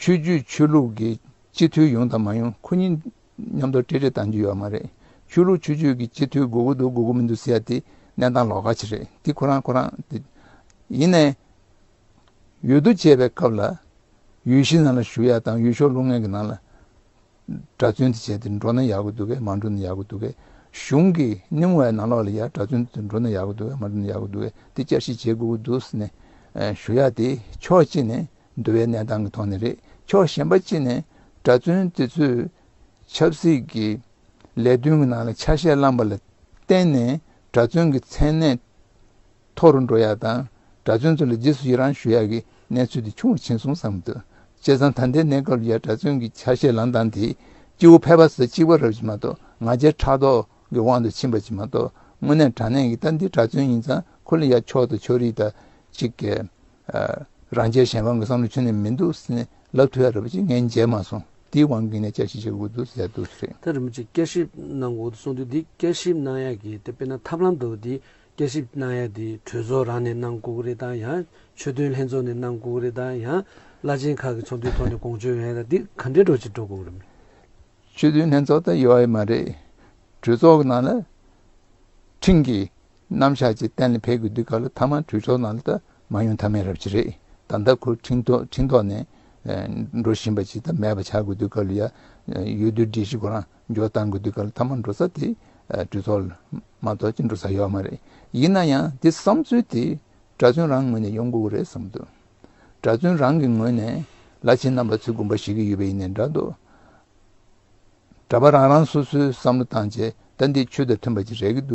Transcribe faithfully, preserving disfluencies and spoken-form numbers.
ཆོས་བརྒྱུད་ཆོས་ལུགས་ཀྱི་སྤྱི་འཐུས་ཡོང་དང་མ་ཡོང་ཁོ་གཉིས་མཉམ་དུ་ཏྲེ་ཏྲེ་བཏང་རྒྱུ་ཡོད་མ་རེད། ཆོས་ལུགས་ཆོས་བརྒྱུད་ཀྱི་སྤྱི་འཐུས་དགོས་ཀྱི་འདུག་དགོས་ཀྱི་མི་འདུག་ཟེར་ཡ་དེ་གནས་སྟངས་ལོགས་ཀ་ཅིག་རེད། དེ་ཁོ་རང་ཁོ་རང་དེ་ཡིན་ནའི་འོས་བསྡུ་བྱས་པའི་སྐབས་ལ་འོས་གཞི་ནང་ལ་ཞུགས་ཡ་དང་འོས་ཤོག་བླུག་མཁན་གྱི་ནང་ལ་གྲྭ་བཙུན་དེ་བྱས་ཏེ་འགྲོ་ན་ཡག་གི་འདུག་གས་མ་འགྲོ་ན་ཡག་གི་འདུག་གས། གཞུང་གི་སྣེ་མོ་བའི་ནང་ལོགས་ལ་ཡ་གྲྭ་བཙུན་དེ་འགྲོ་ན་ཡག་གི་འདུག་གས་མ་འགྲོ་ན་ཡག་གི་འདུག་གས་དེ་བསྐྱར་ཞིབ་བྱེད་དགོས་ཀྱི་འདུག་ཟེར་ནས་ཞུ་ཡ་དེ་ཕྱོགས་གཅིག་ནས་འདུལ་བའི་གནས་སྟངས་ཀྱི་ཐོག་ནས་རེད། ཕྱོགས་གཞན་པ་གཅིག་ནས་གྲྭ་བཙུན་དེ་ཚོས་ཆབ་སྲིད་ཀྱི་ལས་དོན་གྱི་ནང་ལ་ཆ་ཤས་བླངས་པ་ལ་བརྟེན་ནས་གྲྭ་བཙུན་གྱི་མཚན་གནས་མཐོ་རུ་འགྲོ་ཡ་དང་གྲྭ་བཙུན་ཚོ་ལ་རྗེས་སུ་ཡི་རང་ཞུ་ཡ་གི་གནས་ཚུལ་དེ་ཆུང་རུ་ཕྱིན་སོང་བསམ་གྱི་འདུག་བྱས་ཙང་ད་ལྟའི་གནས་སྐབས་ལ་ཡ་གྲྭ་བཙུན་གྱི་ཆ་ཤས་ལངས་སྟངས་དེ་སྐྱེ་བོ་ཕལ་པ་ཚོ་གཅིག་པ་རབ་ཅིག་མ་གཏོགས་ང་རྒྱལ་ཕྲག་དོག་གི་དབང་དུ་ཕྱིན་པ་ཅིག་མ་གཏོགས་དངོས་གནས་དྲང་གནས་ཀྱི་ད་འདི་གྲྭ་བཙུན་ཡིན་ཙང་ཁོ་ལ་ཡ་ཕྱོགས་དང་ཕྱོགས་རིས་དང་གཅིག་གི་རང་རྒྱལ་གཞན་ཕམ་གྱི་བསམ་བློ་ཁྱོན་ནས་མི་འདུག་ཟེར་ནས་ལབ་ཐུབ་ཡ་རེད་པ་ཅིག་ངས་མཇལ་མ་སོང་། དེའི་དབང་གིས་ནས་བསྐྱར་ཞིབ་བྱེད་དགོས་འདུག་ཟེར་འདུག་ཟེར། ད་རིན་པོ་ཆེ་བསྐྱར་ཞིབ་གནང་དགོས་འདུག་གསུངས་དུས་འདི་བསྐྱར་ཞིབ་གནང་ཡ་གི་དེ་དཔེར་ན་ཐབས་ལམ་འདྲ་བོ་འདི་བསྐྱར་ཞིབ་གནང་ཡ་དེ་གྲོས་ཚོགས་རང་ནས་གནང་དགོས་ཀྱི་རེད་དང་ཡང་ཆོས་དོན་ལྷན་ཚོགས་ནས་གནང་དགོས་ཀྱི་རེད་དང་ཡང་བླ་ཆེན་ཁག་གི་ཚོགས་འདུའི་ཐོག་ནས་དགོངས་ཞུ་ཡོང་ཡ་དང་འདི་ག་འདྲའི་འགྲོ་ཅིག་འགྲོ་དགོས་ཀྱི་རེད། ཆོས་དོན་ལྷན་ཚོགས་ད་ཡོད་ཡ་མ་རེད། གྲོས་ཚོགས་ཀྱི་ནང་ལ་ཁྲིམས་ཀྱི་རྣམ་གཞག་ཅིག་གཏན་ལ་ཕེབས་དགོས་དུས་སྐབས་ལ་ཐ་མ་གྲོས་ཚོགས་ནང་ལ་ད་མ་ཡོང་ཐབས་མེད་རབ་ཅིག་རེད། ད་ལྟ་ཁོ་ཁྲིམས་ཐོག་ཁྲིམས་ཐོག་ནས་འགྲོ་བཞིན་པ་ཅིག་ད་མེད་པ་ཆགས་དགོས་དུས་སྐབས་ལ་ཡ་འོས་བསྡུ་སྒྲིག་གཞི་ཁོ་རང་འཇོག་བཏང་དགོས་དུས་སྐབས་ལ་ཐ་མ་འགྲོ་ས་དེ་གྲོས་ཚོགས་ལ་མ་གཏོགས་ཅིག་འགྲོ་ས་ཡོད་མ་རེད། ཡིན་ན་ཡང་དེ་བསམ་ཚུལ་དེ་གྲྭ་བཙུན་རང་ངོས་ནས་ཡོང་དགོས་ཀྱི་རེད་བསམ་འདུག་གྲྭ་བཙུན་རང་གི་ངོས་ནས་བླ་ཆེན་རྣམ་པ་ཚོས་དགོངས་པ་བཞེས་ཀྱི་ཡོད་པ་ཡིན་ནའི་འདྲ་འདུག་གྲྭ་པ་རང་རང་སོ་སོའི་བསམ་བློ་བཏང་བྱས་ད་འདི་ཆོས་དང་མཐུན་པ་ཅིག་རེད་ཀྱི་འདུག